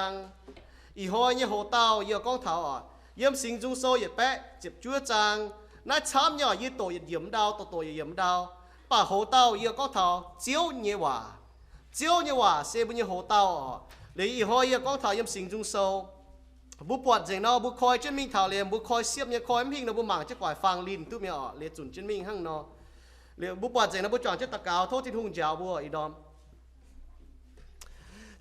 zaang. Ih hnoi nyei hoc-dauh yie gorngv taux oc, yiem Singx Nzung Sou yietc baeqv ziepc juov zaang. Naaiv camv nyei oc, yie doqc yietc yiemc ndau, doqc doqc yietc yiemc ndau. Mv baac hoc-dauh yie gorngv taux Ziouv nyei waac. Ziouv nyei waac se mbuo nyei hoc-dauh oc. Liuz ih hnoi yie gorngv taux yiem Singx Nzung Sou. Mbuo buatc nzengc nor, mbuo koi jienv mingh taux liemh, mbuo koi siepv nyei, koi mv hingh nor, mbuo mangc jienv guaix faang linh duqv mi'aqv oc, liuz zunc jienv mingh hnangv nor. Liuz mbuo buatc nzengc nor, mbuo juangc jienv daux gaux, tov Tin-Hungh njaaux mbuo ih ndorm.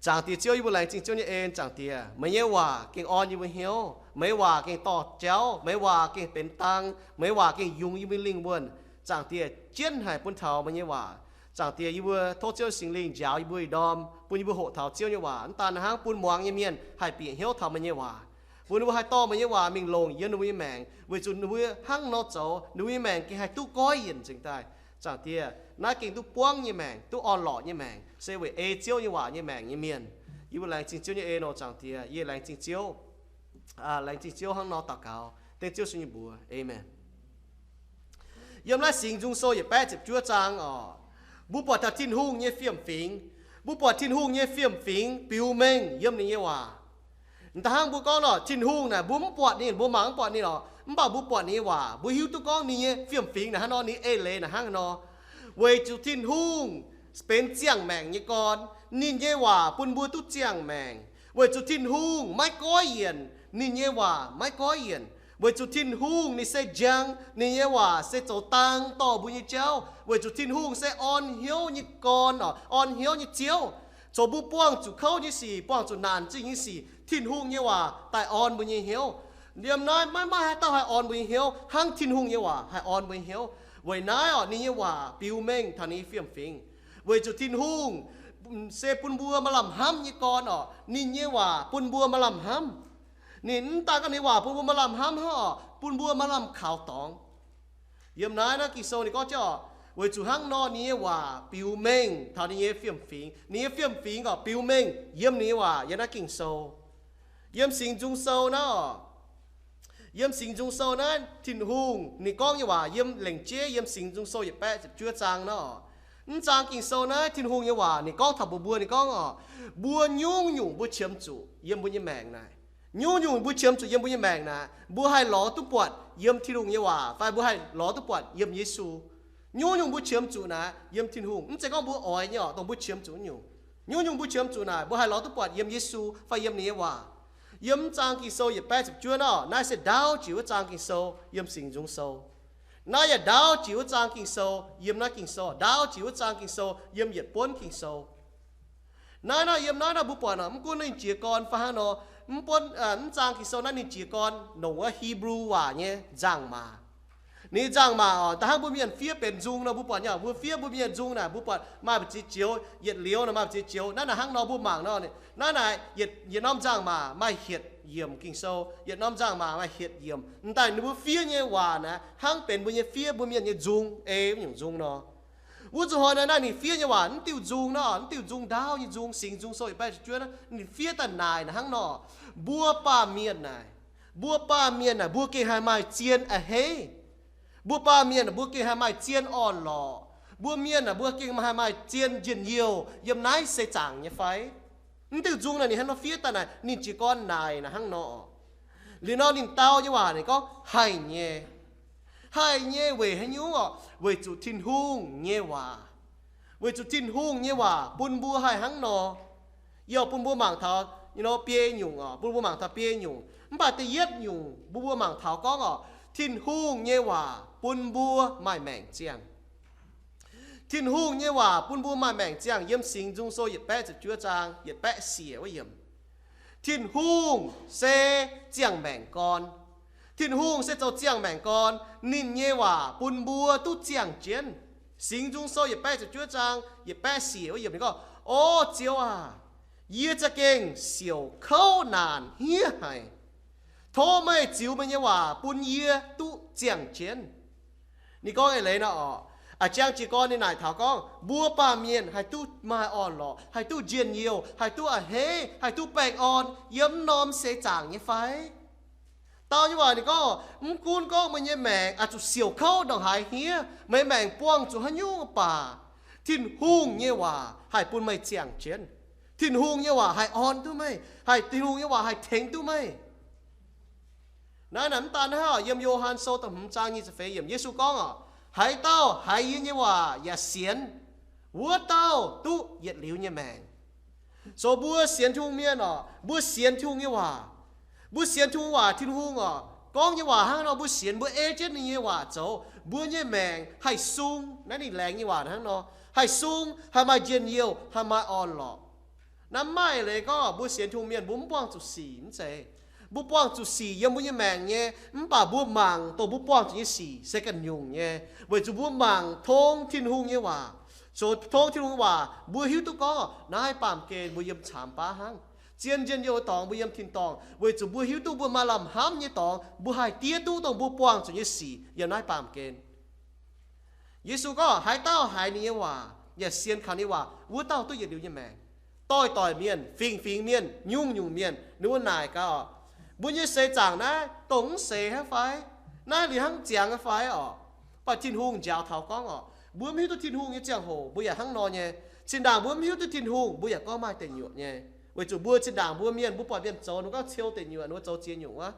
Zaangc Diex Ziouv, yie mbuo laengz zingh Ziouv nyei en. Zaangc Diex, meih nyei waac gengh orn yie mbuo hnyouv, meih nyei waac gengh dorh jauv, meih nyei waac gengh benx dang, meih nyei waac gengh yungz yie mbuo lingh wuonh. Zaangc Diex, jienv haic bun taux meih nyei waac. Zaangc Diex, yie mbuo tov Ziouv Singx Lingh njaaux yie mbuo ih ndorm, bun yie mbuo hoqc taux Ziouv nyei waac, mv daan hnangv bun muangx nyei mienh haih bieqc hnyouv taux meih nyei waac, bun ninh mbuo haih dorh meih nyei waac mingh longc yiem ninh mbuo nyei maengc, weic zuqc ninh mbuo hnangv nor zoux, ninh mbuo nyei maengc gengh haih duqv goiv yienc nzengc daaih. Zaangc Diex, naaiv gengh duqv buangv nyei maengc, duqv orn-lorqc nyei maengc, se weic ei Ziouv nyei waac nyei maengc nyei mienh. Yie mbuo laengz zingh Ziouv nyei en oc. Zaangc Diex, yie laengz zingh Ziouv, laengz zingh Ziouv hnangv nor daux gaux dengv Ziouv Yesu nyei mbuox. Aamen. Yiem naaiv Singx Nzung Sou yietc baeqv ziepc juov zaang oc, mbuo buatc taux Tin-Hungh nyei fiem-fingx. Mbuo buatc Tin-Hungh nyei fiem-fingx biux mengh yiem ninh nyei waac. Da'hnangv mbuo gorngv nor, Tin-Hungh naaic mbuo mv buatc ninh, mbuo mangc mv buatc ninh oc, mv baac mbuo buatc ninh nyei waac, mbuo hiuv duqv gorngv ninh nyei fiem-fingx naaic hnangv nor, ninh eix leiz naaic hnangv nor. Weic zuqc Tin-Hungh benx ziangh maengc nyei gorn, ninh nyei waac bun mbuo duqv ziangh maengc. Weic zuqc Tin-Hungh maiv goiv yienc, ninh nyei waac maiv goiv yienc. Weic zuqc Tin-Hungh ninh se njang, ninh nyei waac se zoux dang dorh mbuo nyei jauv. Weic zuqc Tin-Hungh se orn hnyouv nyei gorn oc, orn hnyouv nyei Ziouv. Zoux mbuo buangh zuqc kouv nyei sic, buangh zuqc naanc zingh nyei sic, Tin-Hungh nyei waac daaih orn mbuo nyei hnyouv. Yiem naaiv maiv maaih haaix dauh haih orn mbuo nyei hnyouv hnangv Tin-Hungh nyei waac haih orn mbuo nyei hnyouv. Weic naaiv oc, ninh nyei waac biux mengh taux ninh nyei fiem-fingx. Weic zuqc Tin-Hungh se bun mbuo maaih lamh hnamv nyei gorn oc, ninh nyei waac bun mbuo maaih lamh hnamv. Ninh mv daan gorngv ninh nyei waac bun mbuo maaih lamh hnamv hnangv oc, bun mbuo maaih lamh kaux dorngx. Yiem naaiv naaiv Ging-Sou ninh gorngv jienv oc, weic zuqc hnangv nor ninh nyei waac biux mengh taux ninh nyei fiem-fingx, ninh nyei fiem-fingx oc biux mengh yiem ninh nyei waac. Yiem naaiv Ging-Sou, yiem Singx Nzung Sou naaiv oc, yiem Singx Nzung Sou naaiv Tin-Hungh ninh gorngv nyei waac yiem lengc jeiv yiem Singx Nzung Sou yietc baeqv ziepc juov zaang naaiv oc. Mv zaang Ging-Sou naaiv Tin-Hungh nyei waac ninh gorngv taux mbuox mbuo, ninh gorngv oc, mbuo nyungc-nyungc mbuo qiemx zuqc yiem mbuo nyei maengc naaic, nyungc-nyungc mbuo qiemx zuqc yiem mbuo nyei maengc naaic, mbuo haih lorz duqv buatc yiem Tin-Hungh nyei waac fai mbuo haih lorz duqv buatc yiem Yesu. Nyungc-nyungc mbuo qiemx zuqc naaic yiem Tin-Hungh, mv zeiz gorngv mbuo oix nyei oc, dongh mbuo qiemx zuqc nyungc. Nyungc-nyungc mbuo qiemx zuqc naaic mbuo haih lorz duqv buatc yiem Yesu fai yiem ninh nyei waac. Yiem mv zaang Ging-Sou yietc baeqv ziepc juov naaiv oc, naaiv se ndaauv jiex wuov zaang Ging-Sou yiem Singx Nzung Sou. Naaiv yaac ndaauv jiex wuov zaang Ging-Sou yiem naaiv Ging-Sou, ndaauv jiex wuov zaang Ging-Sou yiem yietc buonv Ging-Sou. Naaiv nor, yiem naaiv nor mbuo buatc nor, mv gunv ninh jiez gorn fai hnangv nor, mv buonv, mv zaang Ging-Sou naaiv ninh jiez gorn longc wuov Hipv^lu waac nyei nzangc-maac. Ninh nzangc-maac oc, da'hnangv mbuo mienh fiev benx nzung nor, mbuo buatc nyei, mbuo fiev mbuo mienh nzung naaic, mbuo buatc maaih mbu'ziex joux, yietc liuz nor maaih mbu'ziex joux. Naaiv naaic hnangv nor mbuo mangc nor, naaiv naaic yietc norm nzangc-maac maaih hietc yiemc Ging-Sou, yietc norm nzangc-maac maaih hietc yiemc. M'daaih ninh mbuo fiev nyei waac naaic hnangv benx mbuo nyei fiev mbuo mienh nyei nzung, ei wuov nyungc nzung nor. Wuov zuqc hnoi naaiv, naaiv ninh fiev nyei waac, mv diuh nzung nor, mv diuh nzung ndaauv nyei nzung, Singx Nzung Sou yietc baeqv ziepc juov naaiv, ninh fiev daaih naaic hnangv nor, mbuo baamh mienh naaic, mbuo baamh mienh naaic, mbuo gengh haih maaih zien a'hneiv. Mbuo baamh mienh naaic, mbuo gengh haih maaih zien orn-lorqc. Mbuo mienh naaic, mbuo gengh haih maaih zien njien-youh yiem naaiv seix zaangc nyei fai? Mv diuh nzung naaic ninh hnangv nor fiev daaih naaic, ninh jiez gorn naaic naaic hnangv nor. Liuz nor ninh dau nyei waac ninh gorngv haih nyei. Haih nyei weic haaix nyungc oc? Weic zuqc Tin-Hungh nyei waac. Weic zuqc Tin-Hungh nyei waac bun mbuo haih hnangv nor. Yie bun mbuo mangc taux biei nyungc oc, bun mbuo mangc taux biei nyungc. Mv baac da'yietv nyungc bun mbuo mangc taux gorngv oc, Tin-Hungh nyei waac bun mbuo maaih maengc ziangh. Tin-Hungh nyei waac bun mbuo maaih maengc ziangh yiem Singx Nzung Sou yietc baeqv ziepc juov zaang yietc baeqv siec wuov yiemc. Tin-Hungh se ziangh maengc gorn. Tin-Hungh se zoux ziangh maengc gorn. Ninh nyei waac bun mbuo duqv ziangh jienv. Singx Nzung Sou yietc baeqv ziepc juov zaang yietc baeqv siec wuov yiemc ninh gorngv, O Ziouv aac, yie za'gengh siouc kouv naanc hniev haic. Tov meih ziux meih nyei waac bun yie duqv ziangh jienv. Ninh gorngv eix leiz nor oc, a'jang jiez gorn ninh naaic taux gorngv mbuo baamh mienh haih duqv maaih orn-lorqc, haih duqv njien-youh, haih duqv a'hneiv, haih duqv baengh orn yiem norm seix zaangc nyei fai? Dau nyei waac ninh gorngv, mv gunv gorngv meih nyei maengc oix zuqc siouc kouv ndongc haaix hniev, meih maengc buangh zuqc haaix nyungc baac, Tin-Hungh nyei waac haih bun meih ziangh jienv. Tin-Hungh nyei waac haih orn duqv meih, haih, Tin-Hungh nyei waac haih tengx duqv meih. Naaiv, naaiv mv daan hnangv, yiem Yo^han Sou da'hmz zaang nyic ziepc feix yiemc, Yesu gorngv oc, haaix dauh haiz yie nyei waac yaac sienx, wuov dauh duqv yietc liuz nyei maengc. So mbuo sienx Tin-Hungh mienh oc, mbuo sienx Tin-Hungh nyei waac. Mbuo sienx Tin-Hungh waac, Tin-Hungh oc, gorngv nyei waac hnangv nor mbuo sienx, mbuo ei jienv ninh nyei waac zoux, mbuo nyei maengc haih sung. Naaiv ninh laengz nyei waac hnangv nor, haih sung, haih maaih njien-youh, haih maaih orn-lorqc. Naaiv maaih leiz gorngv mbuo sienx Tin-Hungh mienh mbuo mv buangh zuqc sic mv zeiz. Mbuo buangh zuqc sic yiem mbuo nyei maengc nyei, mv baac mbuo mangc dongh mbuo buangh zuqc nyei sic se ganh nyungc nyei, weic zuqc mbuo mangc tong Tin-Hungh nyei waac. So tong Tin-Hungh nyei waac mbuo hiuv duqv gorngv naaiv baamh gen mbuo yiem caamx baav hnangv. Zien njien-youh dorngx mbuo yiem tin-dorngh, weic zuqc mbuo hiuv duqv mbuo maaih lamh hnamv nyei dorngx, mbuo haih diev duqv dongh mbuo buangh zuqc nyei sic yiem naaiv baamh gen. Yesu gorngv, haaix dauh haiz ninh nyei waac yaac sienx kaux ninh nyei waac, wuov dauh duqv yietc liuz nyei maengc. Doix-doix mienh, fingx-fingx mienh, nyungc-nyungc mienh, ninh mbuo naaic gaax oc, mbuo nyei seix zaangc naaiv dongh mv seix hnangv fai? Naaiv liuz hnangv ziangx hnangv fai oc? Mv baac Tin-Hungh njaaux taux gorngv oc, mbuo mv hiuv duqv Tin-Hungh nyei ziangh hoc mbuo yaac hnangv nor nyei. Zinh ndaangc mbuo mv hiuv duqv Tin-Hungh, mbuo yaac gorngv maaih deic nyuoqc nyei, weic zuqc mbuo zinh ndaangc mbuo mienh mbuo buatc mienh zoux, ninh mbuo gorngv ciou deic nyuoqc, ninh mbuo zoux ziex nyungc wuov.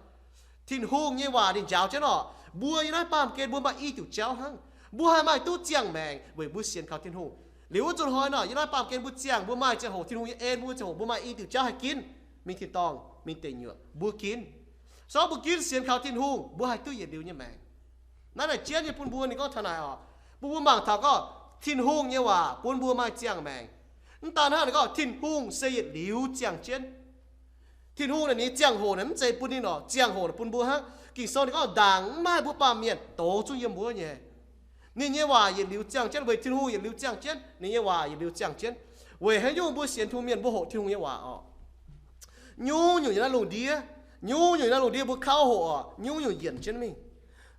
Tin-Hungh nyei waac ninh njaaux jienv oc, mbuo yiem naaiv baamh gen mbuo maaih i diuc jauv hnangv. Mbuo haih maaih duqv ziangh maengc weic mbuo sienx kaux Tin-Hungh. Liuz wuov nzunc hnoi nor, yiem naaiv baamh gen mbuo ziangh, mbuo maaih ziangh hoc Tin-Hungh nyei en mbuo, ziangh hoc mbuo maaih i diuc jauv haih ginv mingh tin-dorngh, mingh deic nyuoqc, mbuo ginv. So mbuo ginv sienx kaux Tin-Hungh, mbuo haih duqv yietc liuz nyei maengc. Naaiv naaic jienv nyei bun mbuo, ninh gorngv taux naaic oc, bun mbuo mangc taux gorngv Tin-Hungh nyei waac bun mbuo maaih ziangh maengc. Mv daan hnangv, ninh gorngv Tin-Hungh se yietc liuz ziangh jienv. Tin-Hungh naaic ninh ziangh hoc naaic mv zeiz bun ninh oc, ziangh hoc naaic bun mbuo hnangv. Ging-Sou ninh gorngv ndaangc mv maaih mbuo baamh mienh, doz zungv yiem wuov nyei. Ninh nyei waac yietc liuz ziangh jienv, weic Tin-Hungh yietc liuz ziangh jienv, ninh nyei waac yietc liuz ziangh jienv. Weic haaix nyungc mbuo sienx Tin-Hungh mienh mbuo hoqc Tin-Hungh nyei waac oc? Nyungc-nyungc yiem naaiv lungh ndiev, nyungc-nyungc yiem naaiv lungh ndiev mbuo kauv hoqc oc, nyungc-nyungc yienc jienv mingh.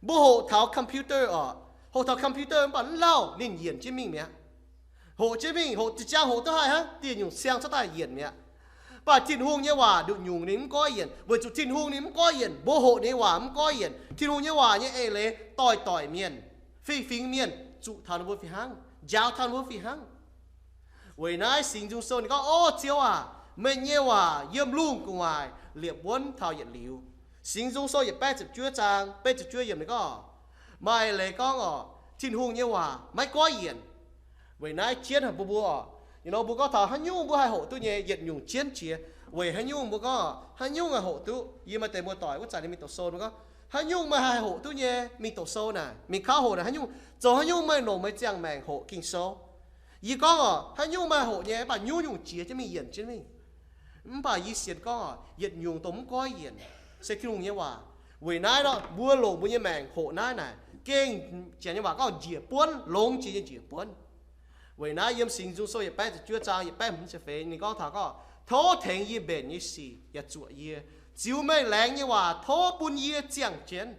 Mbuo hoqc taux computer oc, hoqc taux computer mv baac mv lauh ninh yienc jienv mingh mi'aqv. Hoqc jienv mingh, hoqc jiex jaang hoqc duqv haih hnangv, dieh nyungc siang cuotv daaih yienc mi'aqv. Mv baac Tin-Hungh nyei waac nduqc nyungc ninh mv goiv yienc, weic zuqc Tin-Hungh ninh mv goiv yienc, mbuo hoqc ninh nyei waac mv goiv yienc. Tin-Hungh nyei waac nyei eix leiz doix-doix mienh, fingx-fingx mienh zuqc taux ninh mbuo fih hnangv, njaaux taux ninh mbuo fih hnangv. Weic naaiv Singx Nzung Sou ninh gorngv, O Ziouv aac, meih nyei waac yiem lungh gu'nguaaic liepc wuonv taux yietc liuz. Singx Nzung Sou yietc baeqv ziepc juov zaang betv ziepc juov yiemc ninh gorngv, maaih leiz gorngv oc, Tin-Hungh nyei waac maiv goiv yienc. Weic naaiv jienv haic bun mbuo oc, you know, mbuo gorngv taux haaix nyungc mbuo haih hoqc duqv nyei yietc nyungc jienv jiex. Weic haaix nyungc mbuo gorngv haaix nyungc haih hoqc duqv? Yie maaih deix muoz-doic wuov zanc ninh mingh doqc sou, mbuo gorngv, haaix nyungc meih haih hoqc duqv nyei mingh doqc sou naaic, mingh kauv hoqc naaic, haaix nyungc zoux haaix nyungc meih longc meih ziangh maengc hoqc Ging-Sou? Yie gorngv oc, haaix nyungc meih hoqc nyei, mv baac nyungc-nyungc jiex jienv mingh, yienc jienv mingh. Mv baac yie sienx gorngv oc, yietc nyungc dongh mv goiv yienc se Tin-Hungh nyei waac. Weic naaiv nor mbuo longc mbuo nyei maengc hoqc naaiv naaic, gengh janx nyei waac gorngv njiec buonv, longx jiex nyei njiec buonv. Weic naaiv yiem Singx Nzung Sou yietc baeqv ziepc juov zaang yietc baeqv hmz ziepc feix ninh gorngv taux gorngv, Tov tengx yie mbenc nyei sic yaac zuoqc yie. Ziux meih laengz nyei waac tov bun yie ziangh jienv.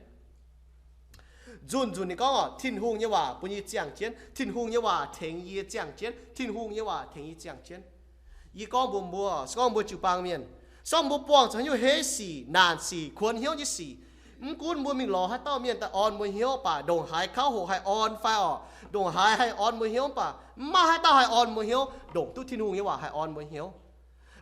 Nzunc nzunc ninh gorngv oc, Tin-Hungh nyei waac bun yie ziangh jienv, Tin-Hungh nyei waac tengx yie ziangh jienv, Tin-Hungh nyei waac tengx yie ziangh jienv. Yie gorngv mbuox mbuo, se gorngv mbuo jiu-baang mienh, se gorngv mbuo buangh zuqc haaix nyungc heiv sic, naanc sic, kuonx hnyouv nyei sic, mv gunv mbuo mingh lorz haaix dauh mienh daaih orn mbuo hnyouv baac, ndongc haaix kauv hoqc haih orn fai oc, ndongc haaix haih orn mbuo hnyouv baac, mv maaih haaix dauh haih orn mbuo hnyouv ndongc duqv Tin-Hungh nyei waac haih orn mbuo hnyouv.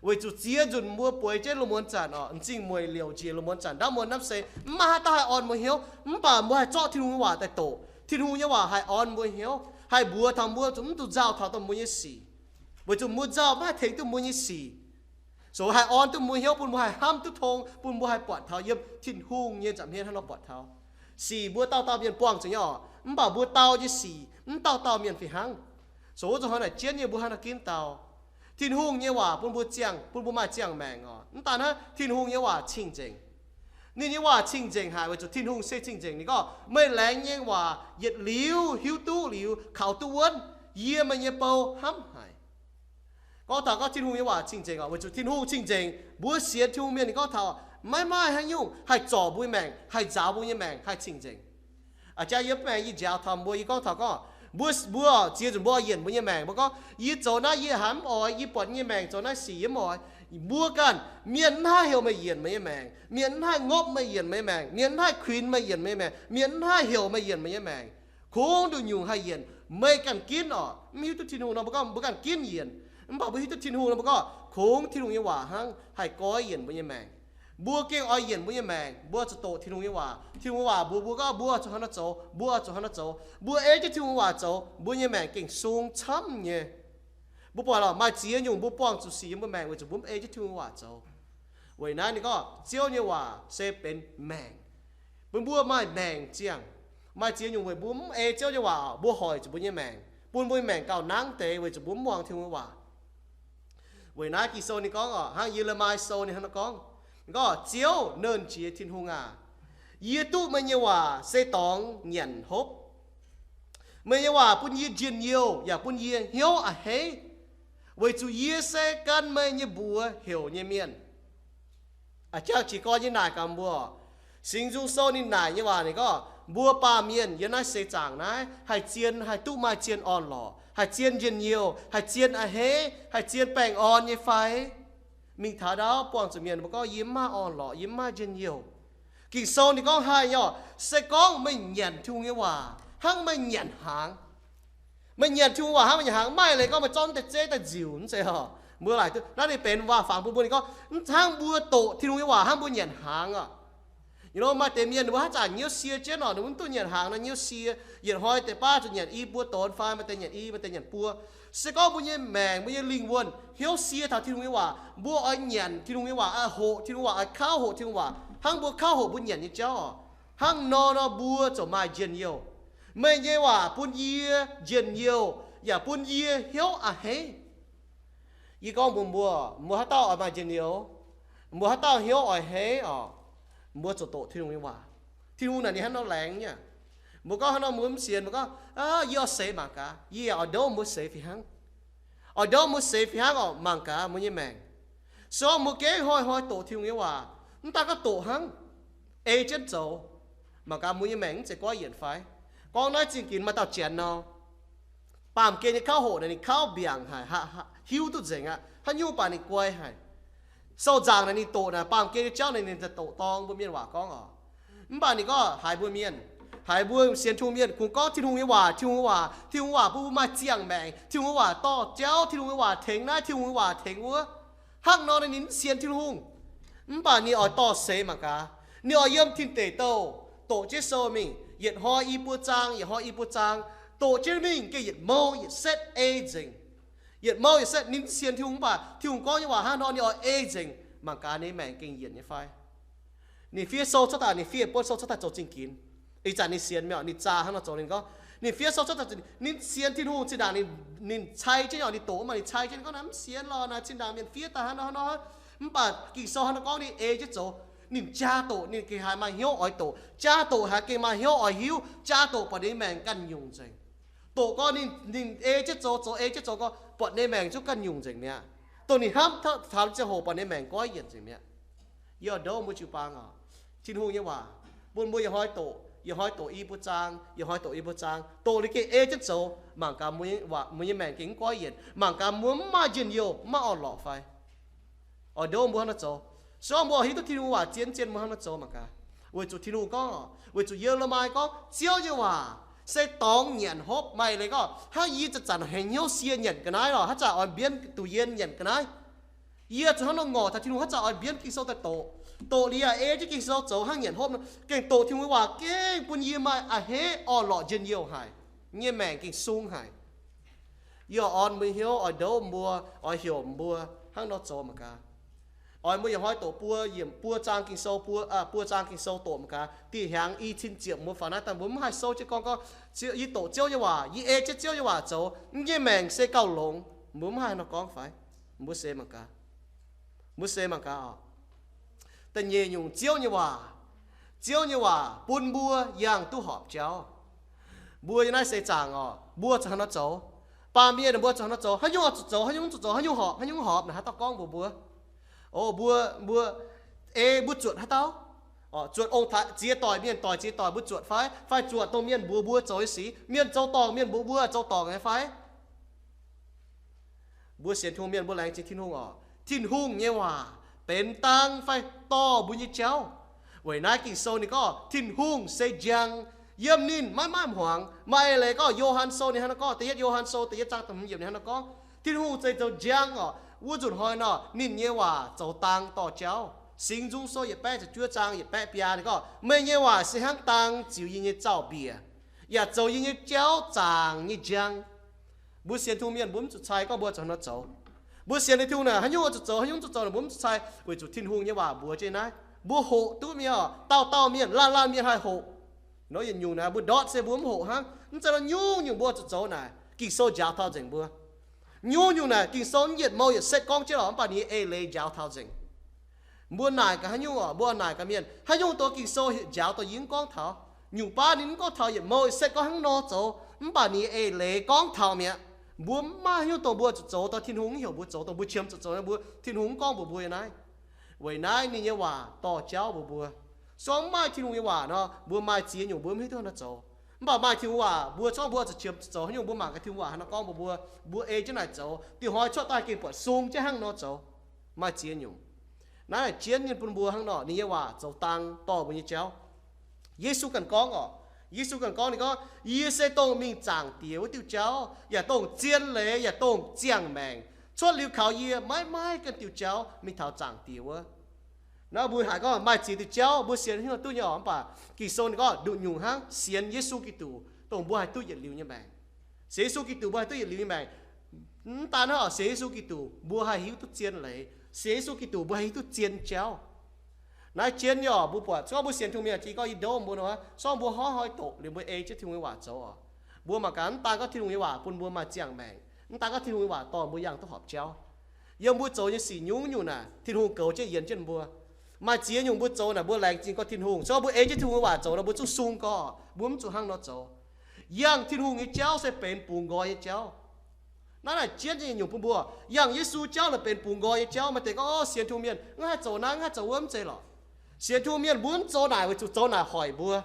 Weic zuqc ziex nzunc mbuo bueix jienv lungh muonz zanc oc, m'zing mueic liouc njiec lungh muonz zanc, ndaamv muonz naaiv se mv maaih haaix dauh haih orn mbuo hnyouv, mv baac mbuo haih zorqv Tin-Hungh nyei waac daaih doqc. Tin-Hungh nyei waac haih orn mbuo hnyouv, haih mbuox taux mbuo zuqc mv dungx nzauh taux dongh mbuo nyei sic. Weic zuqc mbuo nzauh maiv haih tengx duqv mbuo nyei sic. So haih orn duqv mbuo hnyouv bun mbuo haih hnamv duqv tong, bun mbuo haih buatc taux yiem Tin-Hungh nyei nza'hmien hnangv nor buatc taux. Sic mbuo dauh dauh mienh buangh zuqc nyei oc, mv baac mbuo dau nyei sic mv dauh dauh mienh fih hnangv. So wuov zanc hnoi naaic jienv nyei mbuo hnangv nor ginv dau. Tin-Hungh nyei waac bun mbuo ziangh, bun mbuo maaih ziangh maengc oc. Mv daan hnangv, Tin-Hungh nyei waac cing-nzengc. Ninh nyei waac cing-nzengc haic weic zuqc Tin-Hungh se cing-nzengc. Ninh gorngv, meih laengz nyei waac yietc liuz hiuv duqv liuz kaux duqv wuonv, yie meih nyei bou hnamv haic. Gorngv taux gorngv Tin-Hungh nyei waac cing-nzengc oc, weic zuqc Tin-Hungh cing-nzengc, mbuo sienx Tin-Hungh mienh ninh gorngv taux maiv maaih haaix nyungc haih zorc mbuo nyei maengc, haih nzaaux mbuo nyei maengc, haih cing-nzengc. A'jang yie mv baengx yie njaaux taux mbuo, yie gorngv taux gorngv, mbuo, mbuo ziex nzunc mbuo yienc mbuo nyei maengc, mbuo gorngv, yie zoux naaiv yie haiz mv oix, yie buatc yie nyei maengc zoux naaiv sic yie mv oix. Mbuo ganh, mienh mv haih heuc meih yienc meih nyei maengc, mienh mv haih ngopv meih yienc meih nyei maengc, mienh mv haih kuinx meih yienc meih nyei maengc, mienh mv haih heuc meih yienc meih nyei maengc. Kungx nduqc nyungc haih yienc, meih ganh ginv oc. Mv hiuv duqv Tin-Hungh nor mbuo gorngv mbuo ganh ginv yienc. Mv baac mbuo hiuv duqv Tin-Hungh nor, mbuo gorngv kungx Tin-Hungh nyei waac hnangv haih goiv yienc mbuo nyei maengc. Mbuo gengh oix yienc mbuo nyei maengc, mbuo zuqc doqc Tin-Hungh nyei waac. Tin-Hungh nyei waac mbuox mbuo gorngv mbuo zuqc hnangv nor zoux, mbuo zuqc hnangv nor zoux. Mbuo ei jienv Tin-Hungh nyei waac zoux, mbuo nyei maengc gengh sung camv nyei. Mbuo buatc lorqc, maaih ziex nyungc mbuo buangh zuqc sic yiem mbuo maengc weic zuqc mbuo mv ei jienv Tin-Hungh nyei waac zoux. Weic naaiv ninh gorngv Ziouv nyei waac se benx maengc, bun mbuo maaih maengc ziangh. Maaih ziex nyungc weic mbuo mv ei Ziouv nyei waac, mbuo hoic zuqc mbuo nyei maengc, bun mbuo nyei maengc gauh nangv deix weic zuqc mbuo mv muangx Tin-Hungh nyei waac. Weic naaiv Ging-Sou ninh gorngv oc, hnangv Ye^le^mi Sou ninh hnangv nor gorngv, ninh gorngv, Ziouv, Nernh Jiex Tin-Hungh aac, yie duqv meih nyei waac se dorngx nyanc hopv. Meih nyei waac bun yie njien-youh yaac bun yie hnyouv a'hneiv, weic zuqc yie se gan meih nyei mbuox heuc nyei mienh. A'jang jiex gorn nyei naaic gaax mbuo, Singx Nzung Sou ninh naaic nyei waac ninh gorngv, mbuo baamh mienh yiem naaiv seix zaangc naaiv haih zien, haih duqv maaih zien orn-lorqc, haih zien njien-youh, haih zien a'hneiv, haih zien baengh orn nyei fai? Mingh taux ndau buangh zuqc mienh mbuo gorngv, yie mv maaih orn-lorqc, yie mv maaih njien-youh. Ging-Sou ninh gorngv haih nyei oc, se gorngv meih nyanc Tin-Hungh nyei waac hnangv meih nyanc hnaangx. Meih nyanc Tin-Hungh waac hnangv meih nyanc hnaangx, maaih leiz gorngv meih zorqv deix zeiv daaih nziuc mv zeiz oc. Mbuo laaic duqv naaiv ninh benx waac-fangx bun mbuo, ninh gorngv hnangv mbuo doqc Tin-Hungh nyei waac hnangv mbuo nyanc hnaangx oc. Ninh maaih deix mienh ninh mbuo haaix zanc hnyouv sie jienv oc, ninh mbuo mv duqv nyanc hnaangx nor hnyouv sie, yietc hnoi deix baav zuqc nyanc i buo donx fai maaih deix nyanc i, maaih deix nyanc buo. Se gorngv mbuo nyei maengc, mbuo nyei lingh wuonh hnyouv sie taux Tin-Hungh nyei waac, mbuo oix nyanc Tin-Hungh nyei waac, oix hoqc Tin-Hungh waac, oix kauv hoqc Tin-Hungh waac hnangv mbuo kauv hoqc mbuo nyanc nyei jauv oc. Hnangv nor nor mbuo ziouc maaih njien-youh. Meih nyei waac bun yie njien-youh yaac bun yie hnyouv a'hneiv. Yie gorngv mbuox mbuo, mbuo haaix dauh oix maaih njien-youh, mbuo haaix dauh hnyouv oix a'hneiv oc, mbuo zuqc doqc Tin-Hungh nyei waac. Tin-Hungh naaic ninh hnangv nor laengz nyei. Mbuo gorngv hnangv nor mbuo mv sienx, mbuo gorngv, yie oix seix mangc gaax, yie oix ndouv mbuo seix fih hnangv. Oix ndouv mbuo seix fih hnangv oc, mangc gaax mbuo nyei maengc. Se gorngv mbuo gengh hnoi-hnoi doqc Tin-Hungh nyei waac, mv daaih gorngv doqc hnangv, ei jienv zoux, mangc gaax mbuo nyei maengc mv zeiz goiv yienc fai? Gorngv naaiv zingh ginx maaih dauh janx nor, baamh gen nyei kauv hoqc naaic ninh kauv mbiaangc haic, hiuv duqv nzengc aqv, haaix nyungc baac ninh guai haic. Sou nzaangc naaic ninh doqc naaic, baamh gen nyei jauv naaic ninh daaih doqc dorng mbuo mienh waac gorngv oc. Mv baac ninh gorngv haiz mbuo mienh, haiz mbuo sienx Tin-Hungh mienh kungx gorngv Tin-Hungh nyei waac, Tin-Hungh nyei waac, Tin-Hungh waac bun mbuo maaih ziangh maengc, Tin-Hungh nyei waac dorh jauv, Tin-Hungh nyei waac tengx naaiv, Tin-Hungh nyei waac tengx wuov. Hnangv nor ninh mv sienx Tin-Hungh. Mv baac ninh oix dorh seix mangc gaax. Ninh oix yiem Tin Deic Douh doqc jienv sou mingh, yietc hnoi i buo zaang, yietc hnoi i buo zaang, doqc jienv mingh gengh yietc mouh yietc setv ei nzengc. Yietc mouh yietc setv ninh mv sienx Tin-Hungh mv baac Tin-Hungh gorngv nyei waac hnangv nor ninh oix ei nzengc, mangc gaax ninh maengc gengh yienc nyei fai. Ninh fiev sou cuotv daaih, ninh fiev buonv sou cuotv daaih zoux zingh ginx. Ih zanc ninh sienx mi'aqv, ninh zaah hnangv nor zoux. Ninh gorngv ninh fiev sou cuotv daaih, ninh sienx Tin-Hungh zinh ndaangc, ninh cai jienv nyei oc, ninh doqc mv baac ninh cai jienv, ninh gorngv naaiv mv sienx lorh, naaiv zinh ndaangc mienh fiev daaih hnangv nor hnangv nor. Mv baac Ging-Sou hnangv nor gorngv ninh ei jienv zoux. Ninh jaa doqc ninh gengh haiz maaih hnyouv oix doqc, jaa doqc haiz gengh maaih hnyouv oix hiuv, jaa doqc buatc ninh maengc ganh nyungc nzengc. Doqc gorngv ninh, ninh ei jienv zoux, zoux ei jienv zoux gorngv buatc ninh maengc zungv ganh nyungc nzengc mi'aqv. Dongh ninh hnamv taux ziangh hoc buatc ninh maengc goiv yienc nzengc mi'aqv. Yie oix ndouv mbuo jiu-baang oc, Tin-Hungh nyei waac bun mbuo yietc hnoi doqc, yietc hnoi doqc i buo zaang, yietc hnoi doqc i buo zaang, doqc liuz gengh ei jienv zoux, mangc gaax mbuo nyei waac, mbuo nyei maengc gengh mv goiv yienc, mangc gaax mbuo mv maaih njien-youh, mv maaih orn-lorqc fai. Oix ndouv mbuo hnangv nor zoux. Se gorngv mbuo hiuv duqv Tin-Hungh waac zien zien, mbuo hnangv nor zoux mangc gaax. Weic zuqc Tin-Hungh gorngv, weic zuqc Ye^le^mi gorngv, Ziouv nyei waac se dorngx nyanc hopv. Maaih leiz gorngv hnangv yie zanc-zanc hengx hnyouv sie nyanc ga'naaiv lorqc, haaix zanc oix mbienv duqc yien nyanc ga'naaiv. Yie zuqc hnangv nor ngorc taux Tin-Hungh, haaix zanc oix mbienv Ging-Sou daaih doqc. Doqc liuz yaac ei jienv Ging-Sou zoux hnangv nyanc hopv nor, gengh doqc Tin-Hungh nyei waac gengh bun yie maaih a'hneiv orn-lorqc njien-youh haic, nyei maengc gengh sung haic. Yie oix orn mbuo hnyouv, oix ndouv mbuo, oix heuc mbuo hnangv nor zoux mangc gaax. Oix mbuo yietc hnoi doqc buo yiemc, buo zaang Ging-Sou, buo, buo zaang Ging-Sou doqc mangc gaax. Dieh hnyangx i cin ziepc mbuo faaux naaiv daaih mbuo mv haih souv jienv gorngv gorngv, Ziouv, yie doqc Ziouv nyei waac, yie ei jienv Ziouv nyei waac zoux, yie nyei maengc se gauh longx. Mbuo mv haih nor gorngv fai? Mbuo seix mangc gaax. Mbuo seix mangc gaax oc. Da'nyeic nyungc, Ziouv nyei waac. Ziouv nyei waac bun mbuo yangh duqv horpc jauv. Mbuo yiem naaiv seix zaangc oc, mbuo zuqc hnangv nor zoux. Baamh mienh mbuo zuqc hnangv nor zoux. Haaix nyungc oix zuqc zoux, haaix nyungc zuqc zoux, haaix nyungc horpc, haaix nyungc horpc naaic haaix dauh gorngv mbuox mbuo? O, mbuo, mbuo, ei mbuo zuotc haaix dauh? Zuotc ong-taaix ziex doic, mienh doic ziex doic mbuo zuotc fai? Fai zuotc dongh mienh mbuox mbuo zoux nyei sic, mienh zoux dorngc, mienh mbuox mbuo zoux dorngc nyei fai? Mbuo sienx Tin-Hungh mienh mbuo laengz zingh Tin-Hungh oc. Tin-Hungh nyei waac benx dang fai dorh mbuo nyei jauv. Weic naaiv Ging-Sou ninh gorngv Tin-Hungh se njang, yiem ninh maiv maaih hmuangx. Maaih leiz gorngv Yo^han Sou ninh hnangv nor gorngv, da'yietv Yo^han Sou da'yietv zaang da'hmz yiemc ninh hnangv nor gorngv, Tin-Hungh zeiz zoux njang orqc. Wuov nzunc hnoi nor, ninh nyei waac zoux dang dorh jauv. Singx Nzung Sou yietc baeqv ziepc juov zaang yietc baeqv biaa ninh gorngv, meih nyei waac se hnangv dang ziux yie nyei zaux-mbiec, yaac zoux yie nyei jauv zaangc nyei njang. Mbuo sienx Tin-Hungh mienh mbuo mv zuqc cai gorngv mbuo zuqc haaix nor zoux. Mbuo sienx Tin-Hungh naaic haaix nyungc oix zuqc zoux, haaix nyungc zuqc zoux naaic mbuo mv zuqc cai, weic zuqc Tin-Hungh nyei waac mbuox jienv naaiv. Mbuo hoqc duqv mienh orqc, dauh dauh mienh, laanh laanh mienh haih hoqc. Nor yietc nyungc naaic mbuo ndortv se mbuo mv hoqc hnangv. Mv zeiz nor nyungc-nyungc mbuo zuqc zoux naaic Ging-Sou njaaux taux nzengc mbuo. Nyungc-nyungc naaic Ging-Sou mv yietc mouh yietc setv gorngv jienv lorqc, mv baac ninh nyei eix leiz njaaux taux nzengc. Mbuo naaic gaax haaix nyungc orqc, mbuo naaic gaax mienh, haaix nyungc dongh Ging-Sou njaaux dongh yie mv gorngv taux? Nyungc baav ninh mv gorngv taux yietc mouh yietc setv gorngv hnangv nor zoux, mv baac ninh nyei eix leiz gorngv taux mi'aqv. Mbuo mv maaih haaix nyungc dongh mbuo zuqc zoux, dongh Tin-Hungh mv heuc mbuo zoux, dongh mbuo qiemx zuqc zoux, mbuo Tin-Hungh mv gorngv mbuox mbuo yiem naaiv. Weic naaiv ninh nyei waac dorh jauv mbuox mbuo. Se gorngv mv maaih Tin-Hungh nyei waac nor, mbuo maaih ziex nyungc mbuo mv hiuv duqv haaix nor zoux. Mv baac maaih Tin-Hungh waac, mbuo se gorngv mbuo zuqc qiemx zuqc zoux haaix nyungc, mbuo mangc gaax Tin-Hungh waac haaix nor gorngv mbuox mbuo, mbuo ei jienv naaic zoux, diuh hnoi cuotv daaih gengh buatc sung jienv hnangv nor zoux. Maaih ziex nyungc. Naaiv jienv ninh bun mbuo hnangv nor, ninh nyei waac zoux dang dorh mbuo nyei jauv. Yesu ganh gorngv orqc, Yesu ganh gorngv, ninh gorngv, yie se dongh mingh Zaangc Diex wuov diuh jauv, yaac dongh zien leiz, yaac dongh ziangh maengc. Cuotv liuz kaux yie maiv maaih ganh diuh jauv mingh taux Zaangc Diex wuov. Naaiv mbuo haiz gorngv maaih ziex diuh jauv mbuo sienx hiuv duqv nyei orqc, mv baac Ging-Sou ninh gorngv nduqc nyungc hnangv sienx Yesu Giduc, dongh mbuo haih duqv yietc liuz nyei maengc. Sienx Yesu Giduc mbuo haih duqv yietc liuz nyei maengc. Mv daan hnangv orqc, sienx Yesu Giduc mbuo haih hiuv duqv zien leiz. Sienx Yesu Giduc mbuo haih hiuv duqv zien jauv. Naaiv jienv nyei orqc, mbuo buatc se gorngv mbuo sienx Tin-Hungh mienh, jiex gorngv yie ndo mbuo nor, se gorngv mbuo hnoi-hnoi doqc liuz mbuo ei jienv Tin-Hungh nyei waac zoux orqc, mbuo mangc gaax, mv daan gorngv Tin-Hungh nyei waac bun mbuo maaih ziangh maengc, mv daan gorngv Tin-Hungh nyei waac dorh mbuo yangh duqv horpc jauv. Yiem mbuo zoux nyei sic nyungc-nyungc naaic, Tin-Hungh goux jienv yienx jienv mbuo. Maaih ziex nyungc mbuo zoux naaic mbuo laengz zingh gorngv Tin-Hungh, se gorngv mbuo ei jienv Tin-Hungh nyei waac zoux nor, mbuo zungv sung gorx, mbuo mv zuqc hnangv nor zoux. Yangh Tin-Hungh nyei jauv se benx bungx nqoi nyei jauv. Naaiv naaic jienv nyei nyungc bun mbuo, yangh Yesu jauv naaic benx bungx nqoi nyei jauv. Maaih deix gorngv, o, sienx Tin-Hungh mienh mv haih zoux naaiv, mv haih zoux wuov, mv zeiz lorqc. Sienx Tin-Hungh mienh mbuo mv zoux naaic weic zuqc zoux naaic hoic mbuo.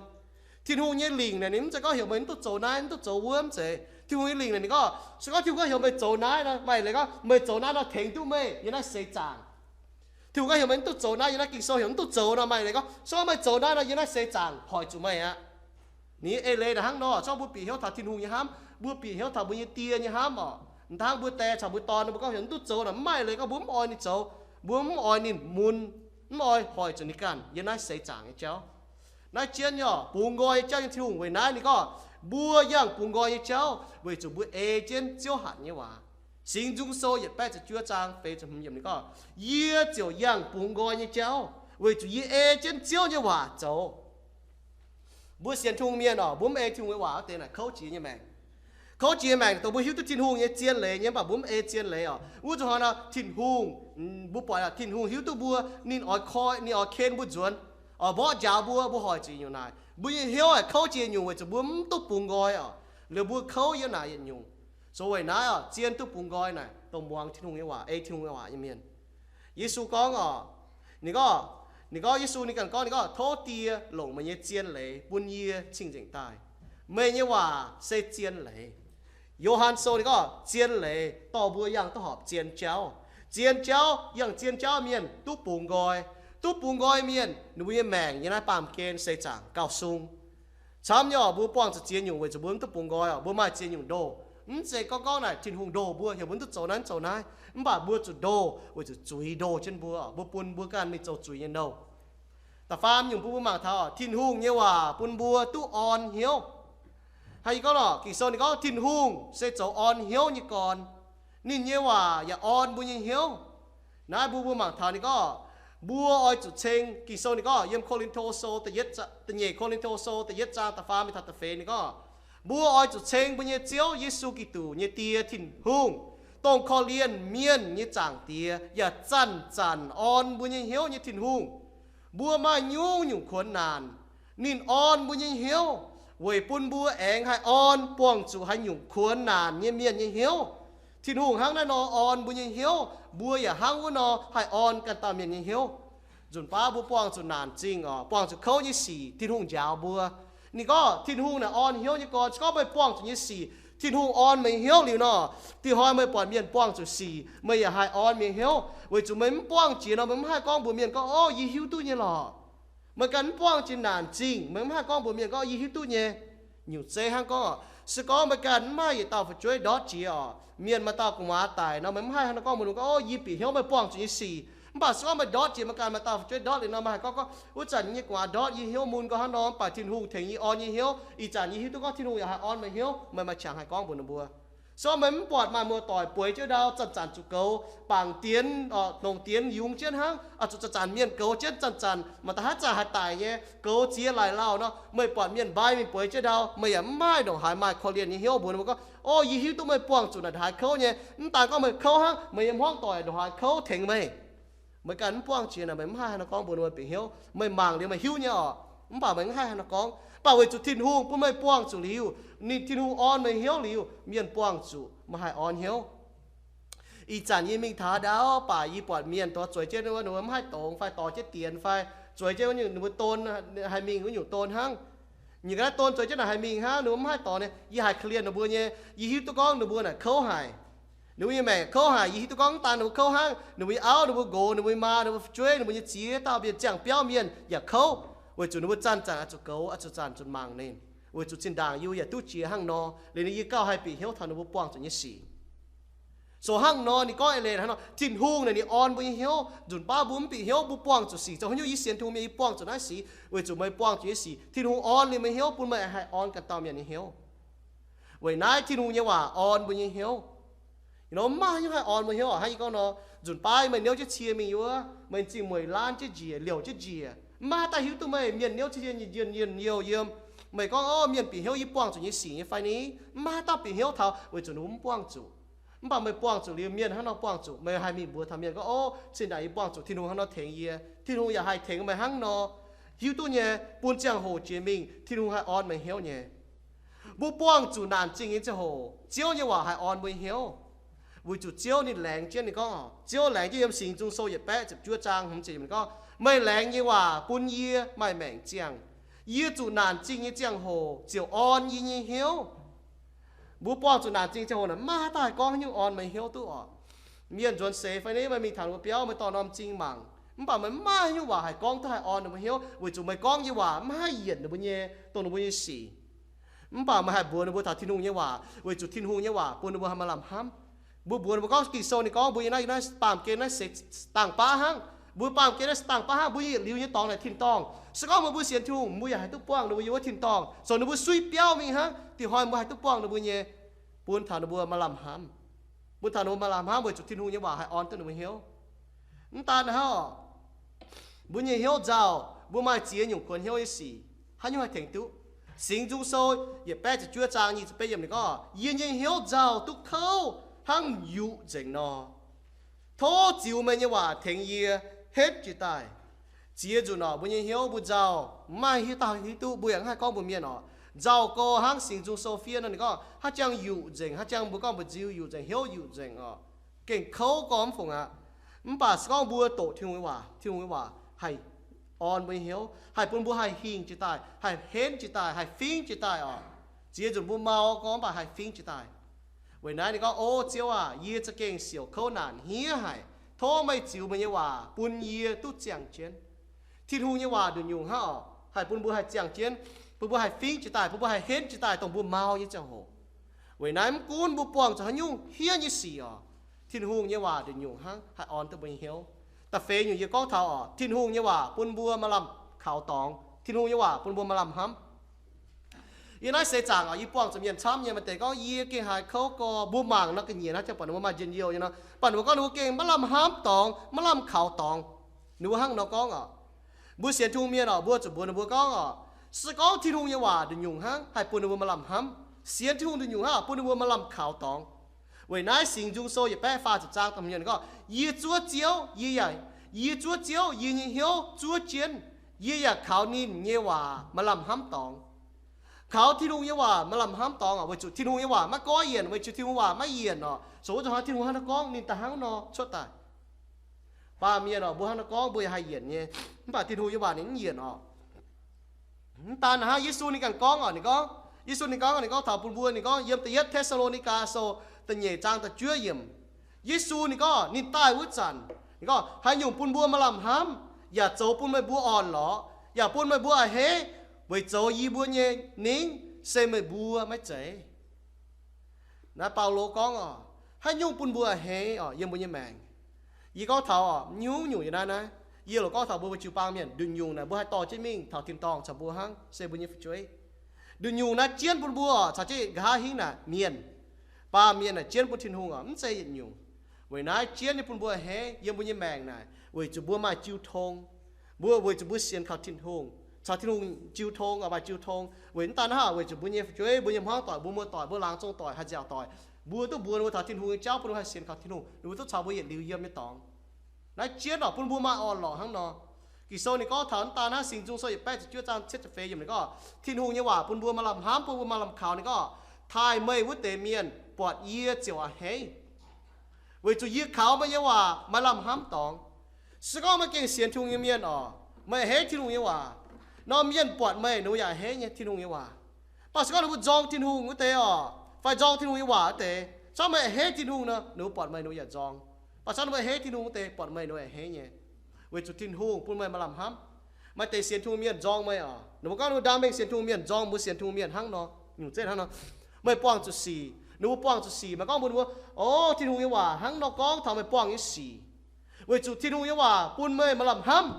Tin-Hungh nyei lingc naaic ninh mv zeiz gorngv heuc meih mv duqv zoux naaiv, mv duqv zoux wuov, mv zeiz. Tin-Hungh nyei lingc naaic ninh gorngv, se gorngv Tin-Hungh gorngv heuc meih zoux naaiv nor, maaih leiz gorngv meih zoux naaiv nor tengx duqv meih yiem naaiv seix zaangc. Tin-Hungh gorngv heuc meih mv duqv zoux naaiv, yiem naaiv Ging-Sou heuc mv duqv zoux nor, maaih leiz gorngv, se gorngv meih zoux naaiv nor, yiem naaiv seix zaangc hoic zuqc meih aqv. Ninh nyei eix leiz naaic hnangv nor, se gorngv mbuo bieqc hnyouv taux Tin-Hungh nyei hnamv, mbuo bieqc hnyouv taux mbuo nyei Die nyei hnamv orqc, mv daan mbuo die caux mbuo dorn, mbuo gorngv heuc mv duqv zoux naaic, mv maaih leiz gorngv mbuo mv oix ninh zoux, mbuo mv oix ninh mun, mv oix hoic zuqc ninh ganh yiem naaiv seix zaangc nyei jauv. Naaiv jienv nyei orqc, bungx nqoi nyei jauv nyei Tin-Hungh. Weic naaiv ninh gorngv, mbuo yangh bungx nqoi nyei jauv weic zuqc mbuo ei jienv Ziouv hatc nyei waac. Singx Nzung Sou yietc baeqv ziepc juov zaang feix ziepc hmz yiemc ninh gorngv, yie ziouc yangh bungx nqoi nyei jauv weic zuqc yie ei jienv Ziouv nyei waac zoux. Mbuo sienx Tin-Hungh mienh orqc, mbuo mv ei Tin-Hungh nyei waac wuov deix naaic kouv jiex nyei maengc. Kouv jiex maengc dongh mbuo hiuv duqv Tin-Hungh nyei zien leiz nyei, mv baac mbuo mv ei zien leiz orqc. Wuov zuqc hnoi nor Tin-Hungh, mbuo buatc Tin-Hungh hiuv duqv mbuo, ninh oix koi, ninh oix ken mbuo nzuonx, oix mborqv njaaux mbuo, mbuo hoic zuqc nyungc naaic. Mbuo nyei hnyouv aengx kouv jiex nyungc weic zuqc mbuo mv duqv bungx nqoi orqc. Liuz mbuo kouv yiem naaic yietc nyungc. Zoux weic naaiv orqc, zien duqv bungx nqoi naaic dongh muangx Tin-Hungh nyei waac, ei Tin-Hungh nyei waac nyei mienh. Yesu gorngv orqc, ninh gorngv, ninh gorngv, Yesu ninh ganh gorngv, ninh gorngv, tov Die longc meih nyei zien leiz bun yie cing-nzengc daaih. Meih nyei waac se zien leiz. Yo^han Sou ninh gorngv, zien leiz dorh mbuo yangh duqv horpc zien jauv. Zien jauv, yangh zien jauv mienh duqv bungx nqoi. Duqv bungx nqoi mienh, ninh mbuo nyei maengc yiem naaiv baamh gen seix zaangc gauh sung. Camv nyei orqc, mbuo buangh zuqc ziex nyungc weic zuqc mbuo mv duqv bungx nqoi orqc, mbuo maaih ziex nyungc ndoh. Mv zeiz gorngv gorngv naaic Tin-Hungh ndoh mbuo, heuc mbuo mv duqv zoux naaiv, mv zoux naaiv, mv baac mbuo zuqc ndoh weic zuqc zuiz ndoh jienv mbuo orqc, mbuo bun mbuo ganh mingh zoux zuiz nyei ndoh. Da'faam nyungc bun mbuo mangc taux orqc, Tin-Hungh nyei waac bun mbuo duqv orn hnyouv. Hnangv yie gorngv lorqc, Ging-Sou ninh gorngv Tin-Hungh se zoux orn hnyouv nyei gorn. Ninh nyei waac yaac orn mbuo nyei hnyouv. Naaiv mbuo mbuo mangc taux ninh gorngv, mbuo oix zuqc ceng, Ging-Sou ninh gorngv yiem Ko^lin^to Sou da'yietv, da'nyeic Ko^lin^to Sou da'yietv zaang da'faam mingh taux da'feix ninh gorngv, mbuo oix zuqc ceng mbuo nyei Ziouv Yesu Giduc nyei Die Tin-Hungh, dongh korv-lienh mienh nyei Zaangc Diex yaac zanc-zanc orn mbuo nyei hnyouv nyei Tin-Hungh. Mbuo maaih nyungc-nyungc kuonx naanc, ninh orn mbuo nyei hnyouv weic bun mbuo aengx haih orn buangh zuqc haaix nyungc kuonx naanc nyei mienh nyei hnyouv. Tin-Hungh hnangv naaiv nor orn mbuo nyei hnyouv, mbuo yaac hnangv wuov nor haih orn ganh dauh mienh nyei hnyouv. Nzunc baav mbuo buangh zuqc naanc zingh orqc, buangh zuqc kouv nyei sic, Tin-Hungh njaaux mbuo. Ninh gorngv Tin-Hungh naaic orn hnyouv nyei gorn. Se gorngv meih buangh zuqc nyei sic, Tin-Hungh orn meih hnyouv liuz nor, diuh hnoi meih buatc mienh buangh zuqc sic, meih yaac haih orn mienh hnyouv. Weic zuqc meih mv buangh jiex nor, meih mv haih gorngv mbuox mienh gorngv, o, yie hiuv duqv nyei lorqc. Meih ganh mv buangh jiex naanc zingh, meih mv haih gorngv mbuox mienh gorngv, yie hiuv duqv nyei. Nyungc zeiv hnangv gorngv oc, se gorngv meih ganh mv maaih yietc dauh fu'jueiv ndortv jiex oc, mienh maaih dauh gu'nguaaz daic nor, meih mv haih hnangv nor gorngv mbuox ninh gorngv, O, yie bieqc hnyouv meih buangh zuqc nyei sic. Mv baac se gorngv meih ndortv jiex meih ganh maaih dauh fu'jueiv ndortv liuz nor, meih haih gorngv gorngv, Wuov zanc yie nyei gu'nguaaz ndortv, yie hnyouv mun nqoi hnangv nor, mv baac Tin-Hungh tengx yie orn nyei hnyouv. Ih zanc yie hiuv duqv gorngv Tin-Hungh yaac haih orn meih hnyouv. Meih maaih qangx haih gorngv mbuox ninh mbuo. Se gorngv meih mv buatc maaih muoz-doic bueix jienv ndau, zanc-zanc zuqc goux, bangc dienx, longc dienx yungz jienv hnangv, zuqc zanc-zanc mienh goux jienv, zanc-zanc maaih da'haav zanc haih daic nyei, goux ziex laic lauh nor, meih buatc mienh mbai mingh bueix jienv ndau, meih yaac mv maaih ndongc haaix maaih korv-lienh nyei hnyouv mbuox ninh mbuo gorngv, O, yie hiuv duqv meih buangh zuqc naaic ndongc haaix kouv nyei, mv daan gorngv meih kouv hnangv, meih nyei hmuangv doic ndongc haaix kouv tengx meih. Meih ganh mv buangh jiex naaic, meih mv haih hnangv nor gorngv mbuox ninh mbuo bieqc hnyouv. Meih mangc liuz meih hiuv nyei oc, mv baac meih mv haih hnangv nor gorngv. Mv baac weic zuqc Tin-Hungh bun meih buangh zuqc liuz, ninh Tin-Hungh orn meih hnyouv liuz, mienh buangh zuqc meih haih orn hnyouv. Ih zanc yie mingh taux ndau, baac yie buatc mienh dorh zueiz jienv wuov, ninh mbuo mv haih dongz fai dorh jienv dienx fai zueiz jienv wuov nyungc, ninh mbuo don haih mingh wuov nyungc don hnangv. Ninh ganh naaiv don zueiz jienv naaic haih mingh hnangv, ninh mbuo mv haih dorh nyei. Yie haih korv-lienh ninh mbuo nyei. Yie hiuv duqv gorngv ninh mbuo naaic kouv haic. Ninh mbuo nyei maengc kouv haic, yie hiuv duqv gorngv mv daan ninh mbuo kouv hnangv. Ninh mbuo nyei auv, ninh mbuo nqox, ninh mbuo nyei maa, ninh mbuo fu'jueiv, ninh mbuo nyei ziex dauh mienh ziangh biauv mienh yaac kouv, weic zuqc ninh mbuo zanc-zanc oix zuqc goux, oix zuqc zanc zuqc mangc ninh, weic zuqc zinh ndaangc yie yaac duqv jiex hnangv nor. Liuz ninh, yie gauh haih bieqc hnyouv taux ninh mbuo buangh zuqc nyei sic. So hnangv nor ninh gorngv eix leiz hnangv nor, Tin-Hungh naaic ninh orn mbuo nyei hnyouv. Nzunc baav mbuo mv bieqc hnyouv, mbuo buangh zuqc sic, zoux haaix nyungc yie sienx Tin-Hungh mienh yie buangh zuqc naaiv sic? Weic zuqc meih buangh zuqc nyei sic, Tin-Hungh orn liuz meih hnyouv, bun meih haih orn ganh dauh mienh nyei hnyouv. Weic naaiv Tin-Hungh nyei waac orn mbuo nyei hnyouv. Nor mv maaih haaix nyungc haih orn mbuo hnyouv oc. Hnangv yie gorngv nor, nzunc baav meih niouv jienv cie mingh wuov, meih zingh mueiz laanv jienv njiec, liouc jienv njiec, mv maaih haaix dauh hiuv duqv meih mienh niouv cie njien-youh yiem. Meih gorngv, O, mienh bieqc hnyouv yie buangh zuqc nyei sic nyei fai ni? Mv maaih haaix dauh bieqc hnyouv taux, weic zuqc ninh mbuo mv buangh zuqc. Mv baac meih buangh zuqc liuz, mienh hnangv nor buangh zuqc, meih haih mingh mbuox taux mienh gorngv, O, zinh ndaangc yie buangh zuqc, Tin-Hungh hnangv nor tengx yie. Tin-Hungh yaac haih tengx meih hnangv nor. Hiuv duqv nyei, bun ziangh hoc jiex mingh Tin-Hungh haih orn meih hnyouv nyei. Mbuo buangh zuqc naanc zingh nyei ziangh hoc, Ziouv nyei waac haih orn mbuo hnyouv. Weic zuqc Ziouv ninh laengz jienv, ninh gorngv, Ziouv laengz jienv yiem Singx Nzung Sou yietc baeqv ziepc juov zaang hmz ziepc yiemc gorngv, Meih laengz nyei waac bun yie maaih maengc ziangh. Yie zuqc naanc zingh nyei ziangh hoc ziouc orn yie nyei hnyouv. Mbuo buangh zuqc naanc zingh ziangh hoc naaic, maiv maaih haaix dauh haih gorngv haaix nyungc orn meih hnyouv duqv oc. Mienh nzuonx seix fai ni, meih mingh taux ninh mbuo biauv, meih dorh norm m'zing mangc, mv baac meih maiv maaih haaix nyungc waac haih gorngv duqv haih orn ninh mbuo hnyouv, weic zuqc meih gorngv nyei waac maiv haih yienc ninh mbuo nyei, dongh ninh mbuo nyei sic. Mv baac meih haih mbuox ninh mbuo taux Tin-Hungh nyei waac, weic zuqc Tin-Hungh nyei waac bun ninh mbuo haih maaih lamh hnamv. Mbuo mbuox ninh mbuo gorngv Ging-Sou ninh gorngv mbuo yiem naaiv, yiem naaiv baamh gen naaiv se dangh baav hnangv. Mbuo baamh gen naaiv se dangh baav hnangv, mbuo yietc liuz nyei dorngx naaic tin-dorngh. Se gorngv meih mbuo sienx Tin-Hungh, mbuo yaac haih duqv buangh ninh mbuo yiem wuov tin-dorngh. Zoux ninh mbuo suiv biauv mingh hnangv, dinh hnoi mbuo haih duqv buangh ninh mbuo nyei, bun taux ninh mbuo maaih lamh hnamv. Bun taux ninh mbuo maaih lamh hnamv weic zuqc Tin-Hungh nyei waac haih orn duqv ninh mbuo hnyouv. Mv daan hnangv, mbuo nyei hnyouv nzauh, mbuo maaih ziex nyungc kuonx hnyouv nyei sic, haaix nyungc haih tengx duqv? Singx Nzung Sou yietc baeqv ziepc juov zaang nyic ziepc betv yiemc ninh gorngv, Yie nyei hnyouv nzauh duqv kouv hnangv yuqc nzengc nor. Tov ziux meih nyei waac tengx yie henv jiez daaih. Ziex nzunc oc, mbuo nyei hnyouv mbuo nzauh, maiv hiuv dauh hiuv duqv, mbuo yaac mv haih gorngv mbuox mienh oc. Nzauh gorx hnangv Singx Nzung Sou fiev nor, ninh gorngv haaix jangx yuqc nzengc, haaix jangx mbuo gorngv mbu'nziu yuqc nzengc, hnyouv yuqc nzengc oc. Gengh kouv gorx mv fungc aqv. Mv baac se gorngv mbuo doqc Tin-Hungh nyei waac, Tin-Hungh nyei waac haih orn mbuo nyei hnyouv, haih bun mbuo haih hingh jiez daaih, haih henv jiez daaih, haih fingv jiez daaih oc. Ziex nzunc mbuo mau gorx mv baac haih fingv jiez daaih. Weic naaiv ninh gorngv, O Ziouv aac, yie za'gengh siouc kouv naanc hniev haic. Tov meih ziux meih nyei waac bun yie duqv ziangh jienv. Tin-Hungh nyei waac nduqc nyungc hnangv oc, haih bun mbuo haih ziangh jienv, bun mbuo haih fingv jiez daaih, bun mbuo haih henv jiez daaih dongh mbuo mau nyei ziangh hoc. Weic naaiv mv gunv mbuo buangh zuqc haaix nyungc hniev nyei sic oc, Tin-Hungh nyei waac nduqc nyungc hnangv haih orn duqv mbuo nyei hnyouv. Da'feix nyungc yie gorngv taux oc, Tin-Hungh nyei waac bun mbuo maaih lamh kaux dorngx. Tin-Hungh nyei waac bun mbuo maaih lamh hnamv. Yie naaiv seix zaangc oc, yie buangh zuqc mienh camv nyei, maaih deix gorngv yie gengh haiz kouv gorx. Mbuo mangc nor ga'nyiec hnangv, jangx buatc ninh mbuo maaih njien-youh nyei nor, buatc ninh mbuo gorngv ninh mbuo gengh maiv lamh hnamv dorngx, maiv lamh kaux dorngx. Ninh mbuo hnangv nor gorngv oc. Mbuo sienx Tin-Hungh mienh oc, mbuo zuqc mbuox ninh mbuo gorngv oc, se gorngv Tin-Hungh nyei waac nduqc nyungc hnangv haih bun ninh mbuo maaih lamh hnamv. Sienx Tin-Hungh nduqc nyungc hnangv bun ninh mbuo maaih lamh kaux dorngx. Weic naaiv Singx Nzung Sou yietc baeqv faah ziepc zaang da'hmz yiemc gorngv, Yie zuov Ziouv, yie yaac, yie zuov Ziouv, yie nyei hnyouv zuov jienv. Yie yaac kaux ninh nyei waac maaih lamh hnamv dorngx. Kaux Tin-Hungh nyei waac maaih lamh hnamv dorngx oc, weic zuqc Tin-Hungh nyei waac maiv goiv yienc, weic zuqc Tin-Hungh waac maiv yienc oc. Zoux wuov zanc hnoi Tin-Hungh hnangv nor gorngv, ninh daaih hnangv nor cuotv daaih. Baamh mienh oc, mbuo hnangv nor gorngv mbuo yaac haih yienc nyei, mv baac Tin-Hungh nyei waac ninh mv yienc oc. Mv daan hnangv, Yesu ninh ganh gorngv oc, ninh gorngv, Yesu ninh gorngv, ninh gorngv taux bun mbuo, ninh gorngv yiem da'yietv Te^saa^lo^ni^gaa Sou da'nyeic zaang da'juov yiemc. Yesu ninh gorngv ninh daaih wuov zanc, ninh gorngv, Haaix nyungc bun mbuo maaih lamh hnamv, yaac zoux bun meih mbuo orn-lorqc, yaac bun meih mbuo a'hneiv weic zoux yie mbuo nyei ningv, se meih mbuo maiv zeiz. Naaiv Baulo gorngv oc, haaix nyungc bun mbuo a'hneiv oc yiem mbuo nyei maengc? Yie gorngv taux oc, nyungc-nyungc yiem naaiv, naaiv yie loc gorngv taux mbuo, mbuo jiu-baang mienh, nduqc nyungc naaic mbuo haih dorh jienv mingh taux tin-dorngh caux mbuo hnangv, se mbuo nyei fu'jueiv. Nduqc nyungc naaiv jienv bun mbuo oc, caux jienv nqa'haav hingv naaic mienh, baamh mienh naaic jienv bun Tin-Hungh oc, mv zeiz yietc nyungc. Weic naaiv jienv nyei bun mbuo a'hneiv yiem mbuo nyei maengc naaic, weic zuqc mbuo maaih jiu tong. Mbuo weic zuqc mbuo sienx kaux Tin-Hungh, caux Tin-Hungh jiu tong oc, maaih jiu tong. Weic mv daan hnangv, weic zuqc mbuo nyei fu'jueiv, mbuo nyei hmuangv doic, mbuo muoz-doic, mbuo laangz zong doic, haih nziaauc doic, mbuo duqv mbuox ninh mbuo taux Tin-Hungh nyei jauv, bun ninh mbuo haih sienx kaux Tin-Hungh, ninh mbuo duqv caux mbuo yietc liuz yiem nyei dorngx. Naaiv jienv oc, bun mbuo maaih orn-lorqc hnangv nor. Ging-Sou ninh gorngv taux mv daan hnangv, Singx Nzung Sou yietc baeqv ziepc juov zaang cietv ziepc feix yiemc ninh gorngv, Tin-Hungh nyei waac bun mbuo maaih lamh hnamv, bun mbuo maaih lamh kaux. Ninh gorngv, taaih meih wuov deix mienh buatc yie ziouc a'hneiv, weic zuqc yie kaux meih nyei waac maaih lamh hnamv dorngx. Se gorngv meih gengh sienx Tin-Hungh nyei mienh oc, meih a'hneiv Tin-Hungh nyei waac, norm mienh buatc meih, ninh mbuo yaac a'hneiv nyei Tin-Hungh nyei waac. Mv baac se gorngv ninh mbuo nzorng Tin-Hungh wuov deix oc, fai nzorng Tin-Hungh nyei waac wuov deix, se gorngv meih a'hneiv Tin-Hungh nor, ninh mbuo buatc meih, ninh mbuo yaac nzorng. Mv baac se gorngv ninh mbuo a'hneiv Tin-Hungh wuov deix, buatc meih, ninh mbuo a'hneiv nyei. Weic zuqc Tin-Hungh bun meih maaih lamh hnamv. Maaih deix sienx Tin-Hungh mienh nzorng meih oc, ninh mbuo gorngv ninh mbuo ndaam mengh sienx Tin-Hungh mienh nzorng mbuo sienx Tin-Hungh mienh hnangv nor, nyungc zeiv hnangv nor, meih buangh zuqc sic. Ninh mbuo buangh zuqc sic, meih gorngv mbuox ninh mbuo, O, Tin-Hungh nyei waac hnangv nor gorngv taux meih buangh nyei sic, weic zuqc Tin-Hungh nyei waac bun meih maaih lamh hnamv.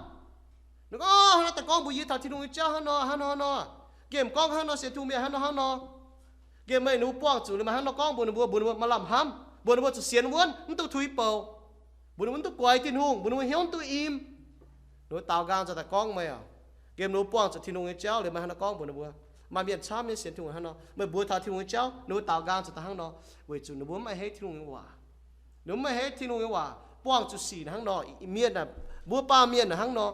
Ninh gorngv, Hnangv naaiv daaih gorngv mbuox yie taux Tin-Hungh nyei jauv hnangv nor, hnangv nor, hnangv nor. Nqemh gorngv hnangv nor, sienx Tin-Hungh mienh hnangv nor, hnangv nor. Nqemh meih ninh mbuo buangh zuqc liuz maaih hnangv nor gorngv mbuox ninh mbuo, mbuox ninh mbuo maaih lamh hnamv, mbuox ninh mbuo zuqc sienx wuonv, mv duqv tuix bouc, mbuox ninh mbuo mv duqv guaix Tin-Hungh, mbuox ninh mbuo hnyouv mv duqv im. Ninh mbuo daaux nqaang zuqc daaih gorngv meih oc. Nqemh ninh mbuo buangh zuqc Tin-Hungh nyei jauv liuz maaih hnangv nor gorngv mbuox ninh mbuo. Maaih mienh camv nyei sienx Tin-Hungh hnangv nor, meih mbuox taux Tin-Hungh nyei jauv, ninh mbuo daaux nqaang zuqc daaih hnangv nor, weic zuqc ninh mbuo mv a'hneiv Tin-Hungh nyei waac. Ninh mbuo mv a'hneiv Tin-Hungh nyei waac, buangh zuqc sic hnangv nor. Mienh aah, mbuo baamh mienh hnangv nor.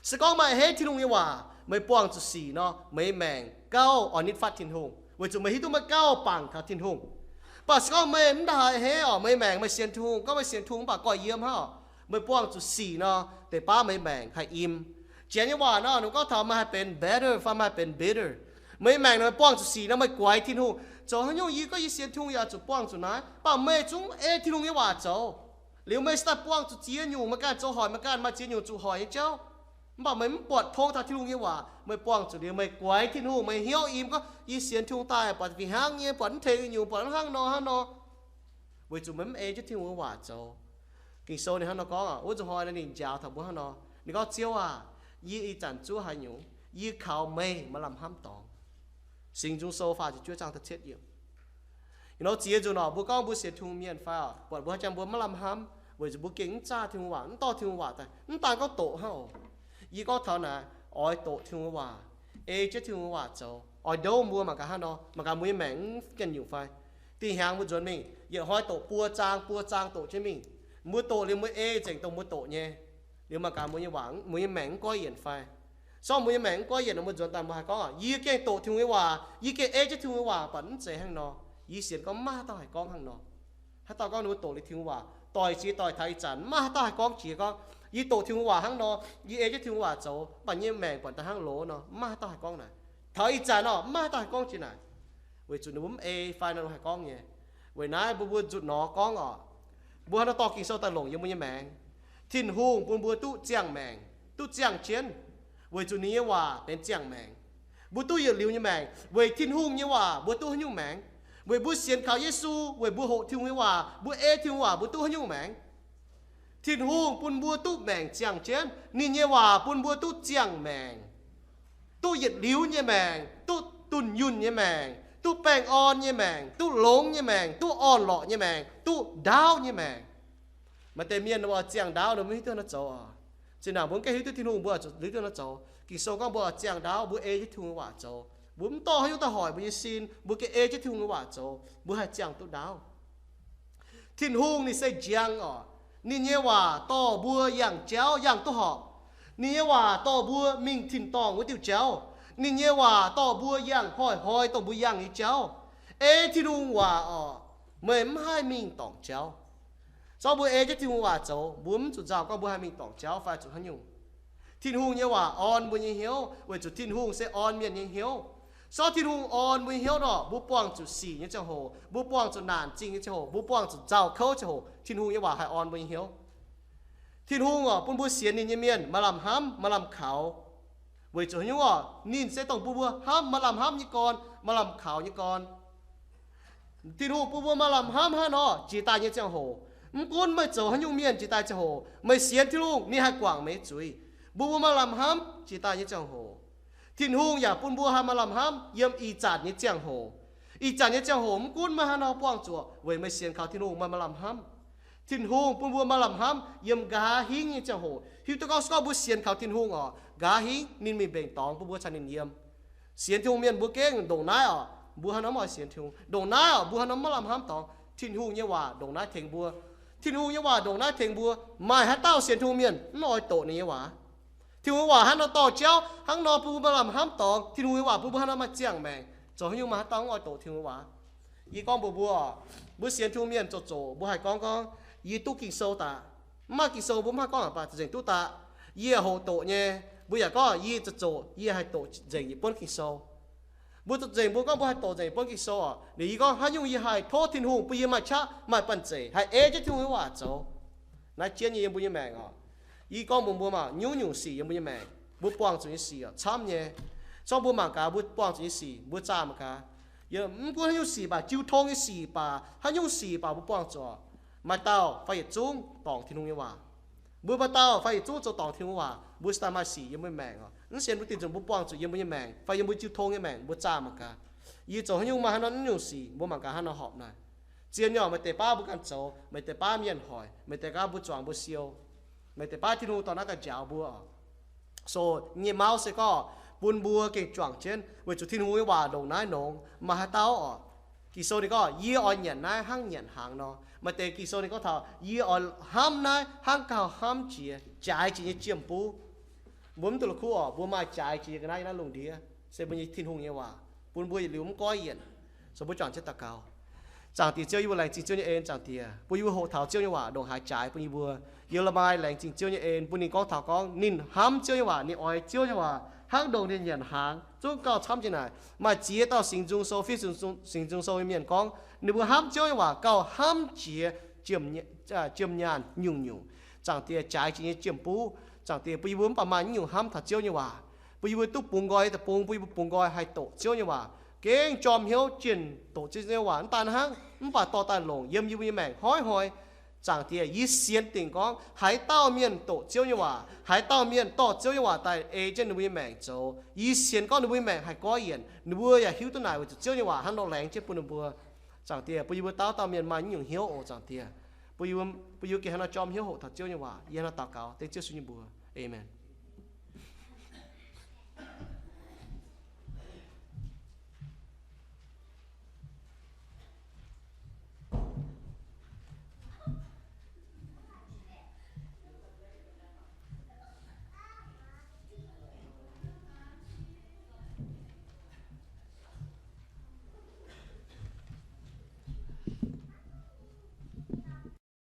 Se gorngv meih a'hneiv Tin-Hungh nyei waac, meih buangh zuqc sic nor, meih nyei maengc gauh oix nitv fatv Tin-Hungh, weic zuqc meih hiuv duqv meih gauh bangc taux Tin-Hungh. Mv baac se gorngv meih mv daaih a'hneiv oc, meih nyei maengc meih sienx Tin-Hungh, gorngv meih sienx Tin-Hungh mv baac gorx-yiem hnangv oc, meih buangh zuqc sic nor, deix baav meih nyei maengc haih im. Janx nyei waac nor, ninh gorngv taux meih haih benx better fai meih haih benx bitter. Meih nyei maengc nor, meih buangh zuqc sic nor, meih guaix Tin-Hungh. Zoux haaix nyungc yie gorngv yie sienx Tin-Hungh yaac zuqc buangh zuqc naaiv, mv baac meih zungv ei Tin-Hungh nyei waac zoux. Liuz meih se daaih buangh zuqc ziex nyungc, meih ganh zoux hoic meih ganh, maaih ziex nyungc zuqc hoic nyei jauv. Mv baac meih mv buatc tong taux Tin-Hungh nyei waac, meih buangh zuqc liuz meih guaix Tin-Hungh, meih hnyouv im gorngv, Yie sienx Tin-Hungh daaih buatc fih hnangv nyei, buatc mv tengx nyungc, buatc hnangv nor hnangv nor, weic zuqc meih mv ei jienv Tin-Hungh nyei waac zoux. Ging-Sou ninh hnangv nor gorngv oc, wuov nzunc hnoi ninh njaaux taux mbuo hnangv nor. Ninh gorngv, Ziouv aac, yie ih zanc zuov haaix nyungc? Yie kaux meih maaih lamh hnamv dorngx. Singx Nzung Sou faah ziepc juov zaang da'cietv yiemc. Ih nor ziex nzunc oc, mbuo gorngv mbuo sienx Tin-Hungh mienh fai oc, buatc mbuo haaix jangx mbuo maiv lamh hnamv, weic zuqc mbuo gengh mv zaah Tin-Hungh waac, mv dorh Tin-Hungh waac daaih, mv daan gorngv doqc hnangv oc. Yie gorngv taux naaic, oix doqc Tin-Hungh nyei waac, ei jienv Tin-Hungh nyei waac zoux, oix ndouv mbuo mangc gaax hnangv nor, mangc gaax mbuo nyei maengc mv ganh nyungc fai. Dih hnyangx mbuo nzuonx mingh, yietc hnoi doqc buo zaang, buo zaang doqc jienv mingh. Mbuo doqc liuz mbuo ei nzengc dongh mbuo doqc nyei. Liuz mangc gaax mbuo nyei waac, mbuo nyei maengc mv goiv yienc fai. Se gorngv mbuo nyei maengc mv goiv yienc nor, mbuo nzuonx daaih mbuo haih gorngv, Yie gengh doqc Tin-Hungh nyei waac, yie gengh ei jienv Tin-Hungh nyei waac, mv baac mv zeiz hnangv nor. Yie sienx gorngv maiv maaih haaix dauh haih gorngv hnangv nor. Haaix dauh gorngv ninh mbuo doqc liuz Tin-Hungh waac doix-jiex doix taux ih zanc, maiv maaih haaix dauh haih gorngv jiex gorngv, Yie doqc Tin-Hungh waac hnangv nor, yie ei jienv Tin-Hungh waac zoux, mv baac yie nyei maengc buatc daaih hnangv loz nor, maiv maaih haaix dauh haih gorngv naaic. Taux ih zanc nor, maiv maaih haaix dauh haih gorngv jiex naaic. Weic zuqc ninh mbuo mv ei fai nor haih gorngv nyei. Weic naaiv mbuo, mbuo nzuqc nor gorngv oc, mbuo hnangv nor dorh Ging-Sou daaih longc yiem mbuo nyei maengc. Tin-Hungh bun mbuo duqv ziangh maengc, duqv ziangh jienv, weic zuqc ninh nyei waac benx ziangh maengc. Mbuo duqv yietc liuz nyei maengc weic Tin-Hungh nyei waac mbuo duqv haaix nyungc maengc? Weic mbuo sienx kaux Yesu, weic mbuo hoqc Tin-Hungh nyei waac, mbuo ei Tin-Hungh waac, mbuo duqv haaix nyungc maengc? Tin-Hungh bun mbuo duqv maengc ziangh jienv. Ninh nyei waac bun mbuo duqv ziangh maengc, duqv yietc liuz nyei maengc, duqv dunh yunh nyei maengc, duqv baengh orn nyei maengc, duqv longx nyei maengc, duqv orn-lorqc nyei maengc, duqv ndaauv nyei maengc. Maaih deix mienh oix ziangh ndaauv nor mv hiuv duqv haaix nor zoux oc. Zinh ndaangc mbuo mv gaengh hiuv duqv Tin-Hungh, mbuo oix zuqc hiuv duqv haaix nor zoux. Ging-Sou gorngv mbuo oix ziangh ndaauv, mbuo ei jienv Tin-Hungh nyei waac zoux. Mbuo mv dorh haaix nyungc daaih hoic mbuo nyei sin, mbuo gengh ei jienv Tin-Hungh nyei waac zoux, mbuo haih ziangh duqv ndaauv. Tin-Hungh ninh se njang oc. Ninh nyei waac dorh mbuo yangh jauv yangh duqv horpc. Ninh nyei waac dorh mbuo mingh tin-dorngh wuov diuh jauv. Ninh nyei waac dorh mbuo yangh hnoi-hnoi dongh mbuo yangh nyei jauv. Ei Tin-Hungh waac oc, meih mv haih mingh dorngc jauv. Se gorngv mbuo ei jienv Tin-Hungh waac zoux, mbuo mv zuqc nzauh gorngv mbuo haih mingh dorngc jauv fai zuqc haaix nyungc. Tin-Hungh nyei waac orn mbuo nyei hnyouv, weic zuqc Tin-Hungh se orn mienh nyei hnyouv. Se gorngv Tin-Hungh orn mbuo nyei hnyouv nor, mbuo buangh zuqc sic nyei ziangh hoc, mbuo buangh zuqc naanc zingh nyei ziangh hoc, mbuo buangh zuqc nzauh kouv ziangh hoc, Tin-Hungh nyei waac haih orn mbuo nyei hnyouv. Tin-Hungh oc, bun mbuo sienx ninh nyei mienh maaih lamh hnamv, maaih lamh kaux. Weic zuqc haaix nyungc orqc? Ninh se dongh bun mbuo hnamv, maaih lamh hnamv nyei gorn, maaih lamh kaux nyei gorn. Tin-Hungh bun mbuo maaih lamh hnamv hnangv nor jiex daaih nyei ziangh hoc. Mv gunv meih zoux haaix nyungc mienh jiex daaih ziangh hoc, meih sienx Tin-Hungh ninh haih guangc meih nyei zuiz, bun mbuo maaih lamh hnamv jiex daaih nyei ziangh hoc. Tin-Hungh yaac bun mbuo haih maaih lamh hnamv yiem ih zanc nyei ziangh hoc. Ih zanc nyei ziangh hoc mv gunv meih haaix nor buangh zuoqc, weic meih sienx kaux Tin-Hungh meih maaih lamh hnamv. Tin-Hungh bun mbuo maaih lamh hnamv yiem nqa'haav hingv nyei ziangh hoc. Hiuv duqv gorngv se gorngv mbuo sienx kaux Tin-Hungh orqc, nqa'haav hingv ninh mingh mbenc dorngx bun mbuo caux ninh yiem. Sienx Tin-Hungh mienh mbuo gengh ndongc naaiv orqc, mbuo haaix nor mv oix sienx Tin-Hungh, ndongc naaiv orqc, mbuo haaix nor mv maaih lamh hnamv dorngx, Tin-Hungh nyei waac ndongc naaiv tengx mbuo. Tin-Hungh nyei waac ndongc naaiv tengx mbuo. Maaih haaix dauh sienx Tin-Hungh mienh mv oix doqc ninh nyei waac? Tin-Hungh nyei waac haaix nor dorh jauv hnangv nor bun mbuo maaih lamh hnamv dorngx. Tin-Hungh nyei waac bun mbuo haaix nor maaih ziangh maengc. Zoux haaix nyungc maaih haaix dauh mv oix doqc Tin-Hungh nyei waac? Yie gorngv mbuox mbuo, mbuo sienx Tin-Hungh mienh zoqc zoqc mbuo haih gorngv gorngv, yie duqv Ging-Sou daaih. Mv maaih Ging-Sou mbuo mv haih gorngv aqv, baac za'gengh duqv daaih. Yie hoqc doqc nyei, mbuo yaac gorngv yie zoqc zoqc yie haih doqc nzengc yietc buonv Ging-Sou. Mbuo zoqc nzengc mbuo gorngv mbuo haih doqc nzengc yietc buonv Ging-Sou orqc. Liuz yie gorngv haaix nyungc yie haih tov Tin-Hungh bun yie maaih qaqv maaih banh zeic haih ei jienv Tin-Hungh nyei waac zoux. Naaiv jienv nyei yiem mbuo nyei maengc orqc. Yie gorngv mbuox mbuo maah, nyungc-nyungc sic yiem mbuo nyei maengc, mbuo buangh zuqc nyei sic orqc camv nyei. Zorqv mbuo mangc gaax mbuo buangh zuqc nyei sic, mbuo zaah mangc gaax. Yiem mv gunv haaix nyungc sic baac, jiu tong nyei sic baac, haaix nyungc sic baac mbuo buangh zuqc orqc. Maaih dauh fai yietc zungv dorngc Tin-Hungh nyei waac. Mbuo maaih dauh fai yietc zungv zoux dorngc Tin-Hungh nyei waac, mbuo cingx daaih maaih sic yiem mbuo nyei maengc orqc. Mv sienx mbuo diuh nzunc mbuo buangh zuqc yiem mbuo nyei maengc fai yiem mbuo jiu tong nyei maengc mbuo zaah mangc gaax. Yie zoux haaix nyungc maaih haaix nor nyungc sic, mbuo mangc gaax haaix nor horpc naaic. Zien nyei orqc, maaih deix baav mbuo ganh zoux, maaih deix baav mienh hoic, maaih deix baav mbuo zuangx mbuo siou, maaih deix baav Tin-Hungh dorh naaiv daaih njaaux mbuo orqc. So, nyei mauv se gorngv bun mbuo gengh juangc jienv weic zuqc Tin-Hungh nyei waac ndongc naaiv nongx. Maaih haaix dauh orqc, Ging-Sou ninh gorngv, yie oix nyanc naaiv hnangv nyanc hnaangx nor. Maaih deix Ging-Sou ninh gorngv taux, yie oix hnamv naaiv hnangv gauh hnamv jiex, jaaix jiex nyei jiem-buv. Mbuo mv duqv la'kuqv orqc, mbuo maaih jaaix jiex ga'naaiv yiem naaiv lungh ndiev, se mbuo nyei Tin-Hungh nyei waac, bun mbuo yietc liuz mv goiv yienc. So mbuo juangc jienv daux gaux. Zaangc Diex Ziouv, yie mbuo laengz zingh Ziouv nyei en. Zaangc Diex, bun yie mbuo hoqc taux Ziouv nyei waac ndongc haaix jaaix bun yie mbuo. Yie la'maah laengz zingh Ziouv nyei en bun ninh gorngv taux gorngv ninh hnamv Ziouv nyei waac, ninh oix Ziouv nyei waac hnangv ndongc ninh nyanc hnaangx, zungv gauh camv jienv naaic. Maaih ziex dauh Singx Nzung Sou, fiev Singx Nzung, Singx Nzung Sou nyei mienh gorngv ninh mbuo hnamv Ziouv nyei waac gauh hnamv jiex jiem nyaanh nyungc-nyungc. Zaangc Diex, jaaix jiex nyei jiem-buv, Zaangc Diex, bun yie mbuo mv baac maaih nyungc hnamv taux Ziouv nyei waac, bun yie mbuo duqv bungx nqoi deic-bung, bun yie mbuo bungx nqoi haih doqc Ziouv nyei waac. Gengh jorm hnyouv jienh doqc Ziouv nyei waac mv daan hnangv, mv baac dorh daaih longc yiem yie mbuo nyei maengc hnoi-hnoi. Zaangc Diex, yie sienx dingc gorngv haaix dauh mienh doqc Ziouv nyei waac, haaix dauh mienh dorh Ziouv nyei waac daaih ei jienv ninh mbuo nyei maengc zoux, yie sienx gorngv ninh mbuo nyei maengc haih goiv yienc. Ninh mbuo yaac hiuv duqv naaic weic zuqc Ziouv nyei waac hnangv nor laengz jienv bun ninh mbuo. Zaangc Diex, bun yie mbuo dauh dauh mienh maaih nyungc hnyouv oc. Zaangc Diex, bun yie mbuo, bun yie mbuo gengh hnangv nor jorm hnyouv hoqc taux Ziouv nyei waac. Yie hnangv nor daux gaux dengv Ziouv Yesu nyei mbuox. Aamen.